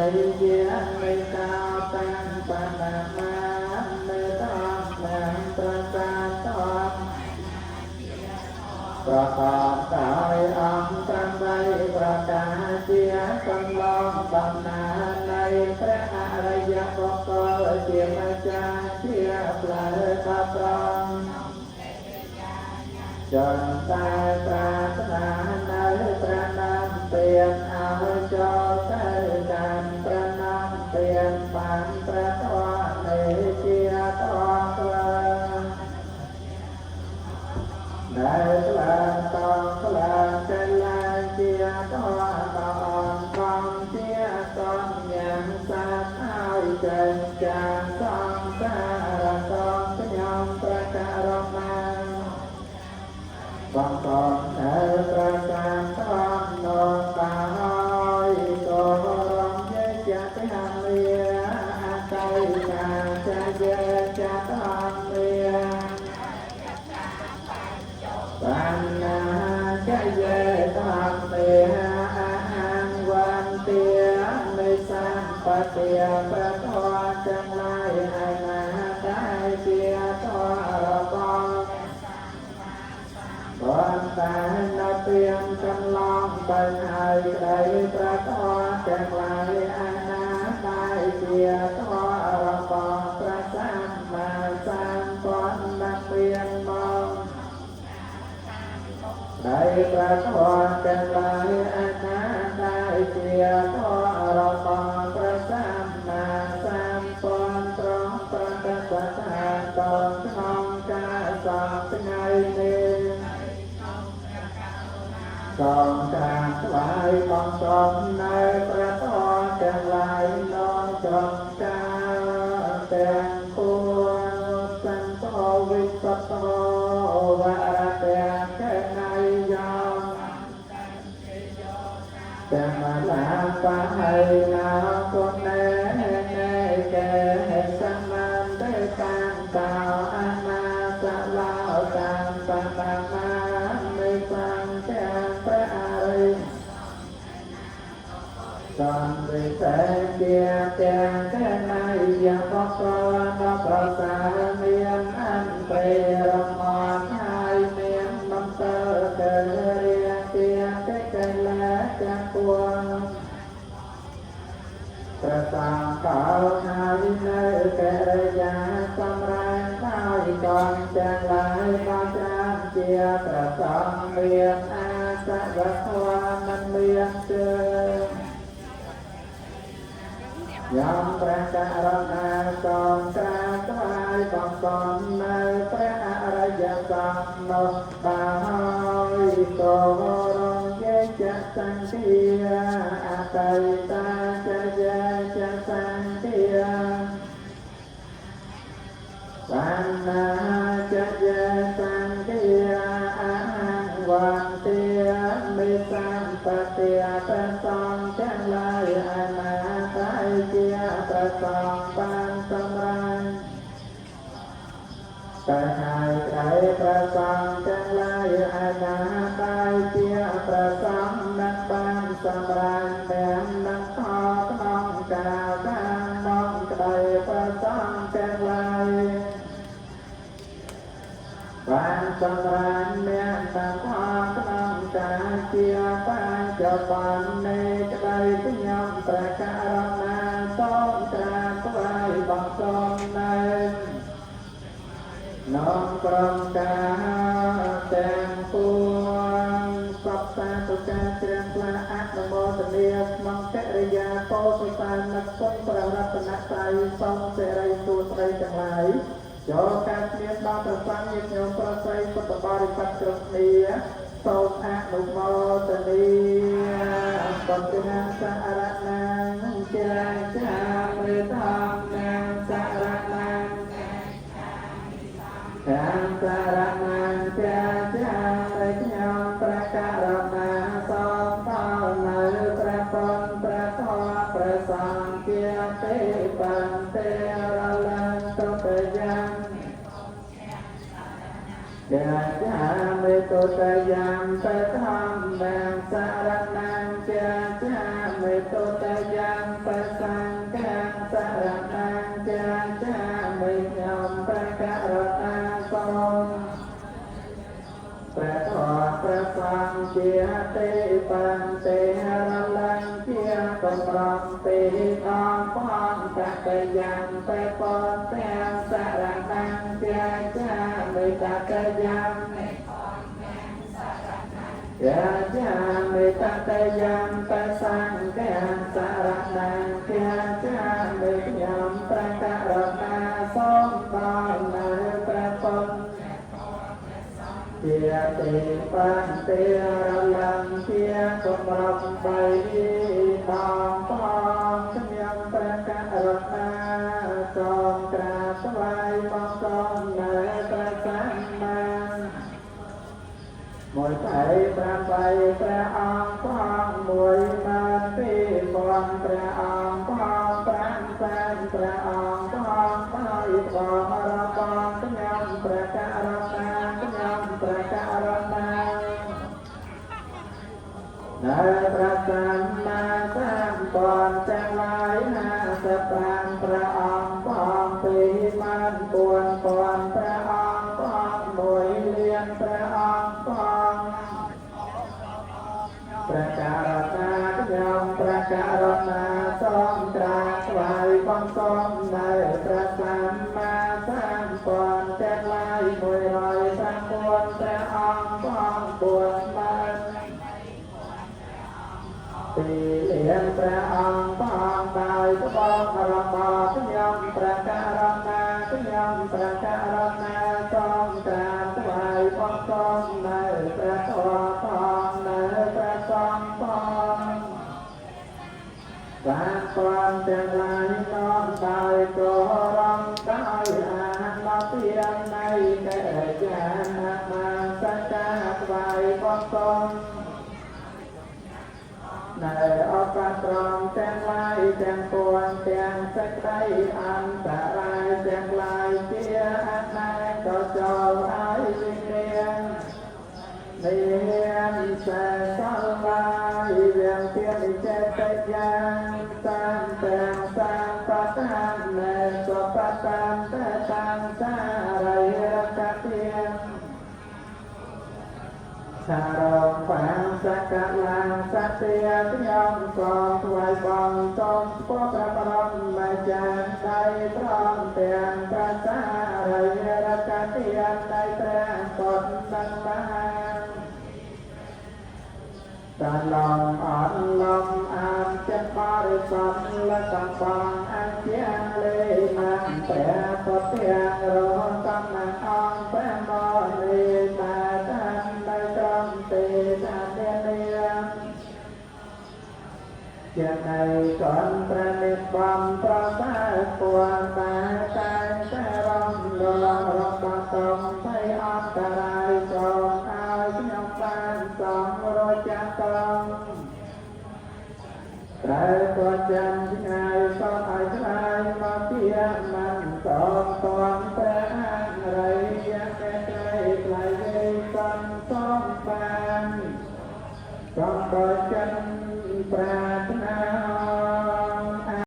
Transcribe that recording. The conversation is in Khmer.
យានិកោតាំងបណាមាមេធម្មំប្រសាទប្រកបដោយអង្គ8ប្រការជាកន្លងដំណើរនៃព្រះអរិយបុគ្គលជាម្ចាស់ជាផ្លូវដ៏ត្រង់ចន្តាប្រាថ្នានៅព្រះនាមពៀនឲ្យចូលទៅតាមព្រះនាមពៀនបានព្រះធម៌នេះជាធម៌ក្លែងដែលក្លែងតងក្លែងកលែងជាធម៌ដ៏អនកំជាតងយ៉ាងសាទឲ្យចេញចាសង្សារសងខ្ញុំព្រះករុណា បងកងនៅប្រសាទតំណតាហើយក៏រំយចតិមេអតៃកាចយចតមេបណ្ណាចយតមេអង្វន្ទាមេសម្បទាប្រធរទាំងឡាយឯណាដែលជាធម៌របស់ បានតែនៅព្រៀងកន្លងទៅហើយក្តីប្រធរទាំងឡាយអាណាដែលជាធម៌របស់ព្រះសម្មាសម្ពុទ្ធនៅព្រៀងមកដីប្រធរទាំងឡាយអាណាដែលជាធម៌របស់ព្រះសម្មាសម្ពុទ្ធត្រង់ប្រតិបត្តិតក្នុងការសពថ្ងៃនេះ សូមក្រាបថ្វាយបង្គំនៅព្រះធម៌ទាំងឡាយនងត្រង់កាលទាំងពួងសន្ធោវិសុទ្ធោវរតៈកណៃយោទាំងលាបហៃណាគុណេនេកេសមន្តេតាំតោអនាសឡោតាំបបមាមិសង្ឃាព្រះអរិយ សន្តិសេជាទាំងកណៃយបុគ្គលដ៏ប្រសើរមានអន្ត្រេរមនហើយមានមន្តលកិរិយាជាកិកិលេសទាំងពួងប្រសងកោហើយនៅកិរិយាសម្រាប់ដោយកងទាំងឡាយមកច្រើនជាប្រសងមានអាសវធម៌មិនមានជើង យំព្រះករុណាសូមក្រាបថ្វាយបង្គំនៅព្រះអរិយសង្ឃនោះបាយក៏រងយចសង្ឃាអតីតាចយចសង្ឃាបណ្ណាចយសង្ឃាអង្វន្ទាមិសម្បទាប្រសងទាំងឡាយអនាតៃជាប្រសងបានសម្រាប់តែហើយក្តីប្រសងទាំងឡាយអនាតៃជាប្រសងនឹងបានសម្រាប់ទាំងនឹងខក្នុងកាលខាងមកក្តីប្រសងទាំងឡាយ បានសម្រាប់អ្នកតាផលក្នុងការជាបញ្ចបន្ននៃក្តីខ្ញុំព្រះករុណាសូមក្រាបថ្វាយបង្គំនៅនំក្រុមការទាំងពួងសពសាទុការជ្រះថ្លាអនុមោទនាក្នុងកិរិយាកោសសានឹកគុណព្រះរតនត្រ័យសូមសិរីសួស្តីទាំងឡាយចូលការស្មានដល់ព្រះសង្ឃញាតិញោមប្រុសស្រីពុទ្ធបរិស័ទគ្រប់គ្នាសូមអនុមោទនាបុទ្ធាសារណងជាចាមេធម្មងសារណង ខាងសារណងជាចាមេខ្ញុំព្រះករុណាសូមដល់នៅព្រះពុទ្ធព្រះធម៌ព្រះសង្ឃជាទេបន្ទេរលំទុតយ៉ាង យាចាមេតុតយ៉ាងបធម្មងសារណងយាចាមេតុតយ៉ាងប ងជាទេបន្ទេរលងជាកំរងទេអងបងតតយ៉ាងបេពនទាំងសារណងជាចាមេតតយ៉ាងយាចាមេតតយ៉ាងបសង្ឃាសារណងជាចាមេខ្ញុំព្រះករុណាសូមដល់នៅព្រះពុទ្ធជាទេបន្ទេរលងជាកំរងបីដងផងខ្ញុំព្រះករុណាសូមក្រាបថ្វាយបង្គំនៅព្រះសម្មាមួយថៃប្រាំបីព្រះអង្គផងមួយម៉ឺនពីរពាន់ព្រះអង្គផងប្រាំសែនព្រះអង្គផងដោយបងរបស់ខ្ញុំព្រះករុណាខ្ញុំព្រះករុណានៅព្រះសម្មាសម្ពុទ្ធទាំងឡាយ55ព្រះអង្គផងពីរម៉ឺនពួនពាន់ព្រះអង្គផងមួយលានព្រះអង្គផងព្រះករុណាខ្ញុំព្រះករុណាសូមក្រាបថ្វាយបង្គំនៅព្រះសម្មាសម្ពុទ្ធទាំងឡាយ109ព្រះអង្គផង4ម៉ឺនពីលានព្រះអង្គផងដោយត្បូងរបស់ខ្ញុំព្រះករុណាខ្ញុំព្រះករុណាសូមក្រាបថ្វាយបង្គំនៅព្រះធម៌ផងនៅព្រះសង្ឃផងបានពនទាំងឡាយនាំដោយគោរងដោយអានុភាពនៃកិរិយានមាសកាថ្វាយបង្គំនៅអបត្រមទាំងឡាយទាំងពួងទាំងសេចក្តីអន្តរាយទាំងឡាយជាអនេកចូលឲ្យវិនាមានសេសលាយវាងទានិចេតយ៉ាងតាមទាំងសាបតាមនេសបតាមតតាំសារិយកទាសារងបាំសកលាងសត្យាខ្ញុំសូមថ្វាយបង្គំពោះព្រះបរមចារ្យដៃព្រមទាំងព្រះសារិយរកទាននៃព្រះពុទ្ធនិងមហាតឡំអត់លំអានចិត្តបរិសុទ្ធលកំបងអជាលេមាំព្រះពុទ្ធទាំងរកំណាអង្គព្រះមនីតាតាមនៅត្រង់ទេតានានាជានៃកនព្រះនិព្វានប្រសើរពួនតាតែតែរំលងរបស់សូមភ័យអន្តរាយសូមឲ្យខ្ញុំបានសងរចាកងព្រះពុទ្ធចិន